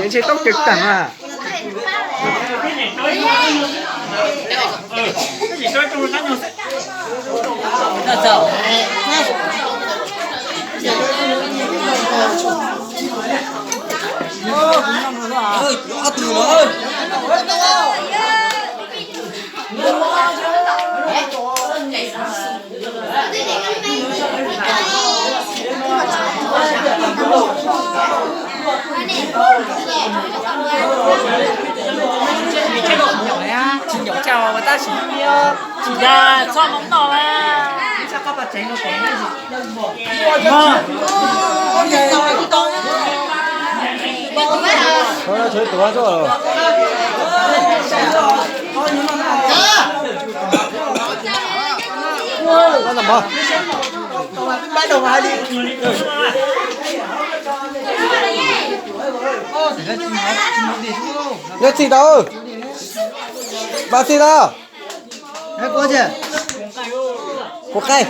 Ntshe toob kawg tag mas. Tsis ncaum caj tab sis tsis ya txhob moo noj na. Nyob txij tau, npaj txij tau. Kuv qaij.